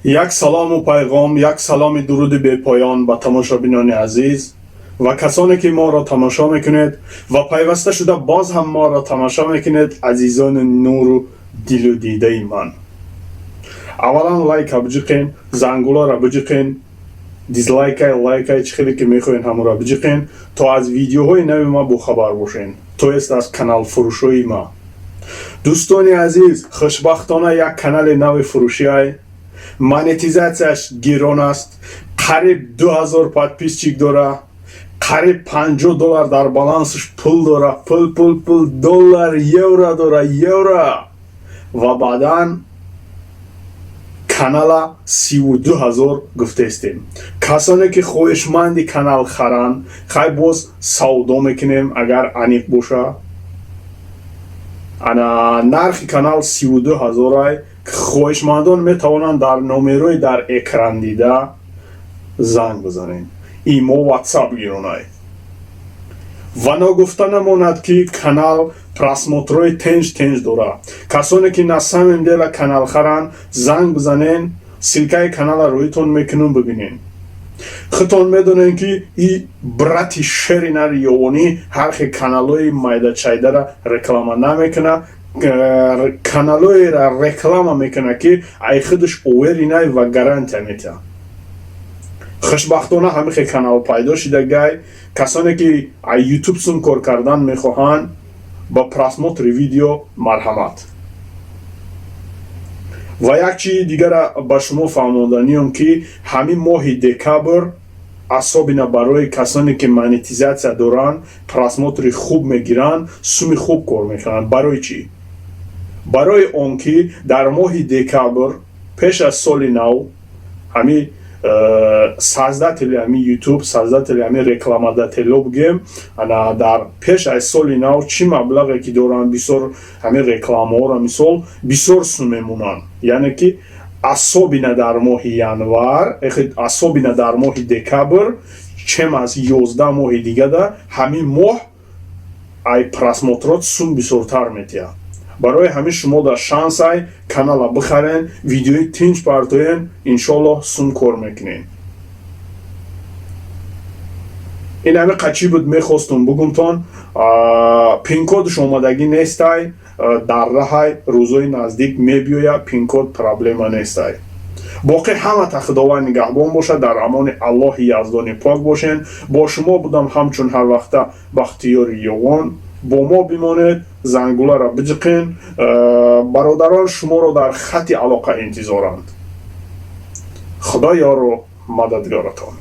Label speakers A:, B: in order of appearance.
A: Як салому пайғом, як саломи дуруди бепоён ба тамошобинони азиз ва касоне ки моро тамошо мекунед ва пайваста шуда боз ҳам моро тамошо мекунед. Азизони нуру дилу дидаи ман, аввалан лайка биҷиқен, зангуларо биҷиқен, дизлайкай, лайкай, чӣ хеле ки мехоҳен, ҳамонро биҷиқен, то аз видеоҳои нави ма бохабар бошен, то есть аз каналфурӯшои ма. Дӯстони азиз, хушбахтона як канали нави фурӯшиай, монетизатсияш гирон аст, қариб 2000 подписчик дора, қариб 50 доллар дар балансаш пул дора, пул, пул, пул, доллар, евро дора, евро. Ва баъдан канала 32 000 гуфтаистем. Касоне ки хоҳишманди канал харанд, хай, боз савдо мекунем, агар аниқ боша. Ана, нархи канал 32 ҳазорай. Хоҳишмандон метавонанд дар номерои дар экран дида занг бизанед, имо, Ватсап гиронай. Ва ногуфта намонад, ки канал просмотрҳои тенҷ тенҷ дорад. Касоне ки на самом деле канал харанд, занг бизанен, ссылкаи канала рӯитон мекунум, бибинен. Худтон медонем, ки и брати шери нари ёвонӣ ҳар хел каналҳои майдачайдара реклама намекуна, каналҳоеро реклама мекуна, ки ай худаш уверенный ва гарантия метиҳад. Хушбахтона ҳамин хел канал пайдо шидагай. Касоне ки ай Ютуб сум кор кардан мехоҳанд ба просмотри видео, марҳамат. Ва як чизи дигара ба шумо фаҳмонданиём, ки ҳамин моҳи декабр, особенно барои касоне ки монетизатсия доранд, просмотри хуб мегиранд, суми хуб кор мекунанд. Барои чӣ? Барои он ки дар моҳи декабр, пеш аз соли нав, ҳами создатели ҳами Ютуб, создатели ҳами рекламодатело бигем, ана, дар пеш аз соли нав чӣ маблағе ки доранд, бисёр ҳамин рекламаҳоро, мисол, бисёр сум мемонанд. Яъне ки особенно дар моҳи январ, особенно дар моҳи декабр, чем аз 11 моҳи дигада, ҳамин моҳ ай просмотрот сум бисёртар метиҳад. Барои ҳамин шумо дар шансай канала бихарен, видеои тинҷ партоен, иншоаллоҳ, сум кор мекунен. Ин ҳами қачӣ буд, мехостум бугумтон. Пинкодш омадагӣ нестай, дар раҳай, рӯзои наздик мебиёяд пинкод, проблема нестай. Боқӣ ҳамата Худованд нигаҳбон бошад, дар амони Аллоҳи Яздони пок бошен. Бо шумо будам ҳамчун ҳар вақта Бахтиёри Ёвон. Бо мо бимонед, зангуларо биҷиқен. Бародарон шуморо дар хати алоқа интизоранд. Худо ёру мададгоратон.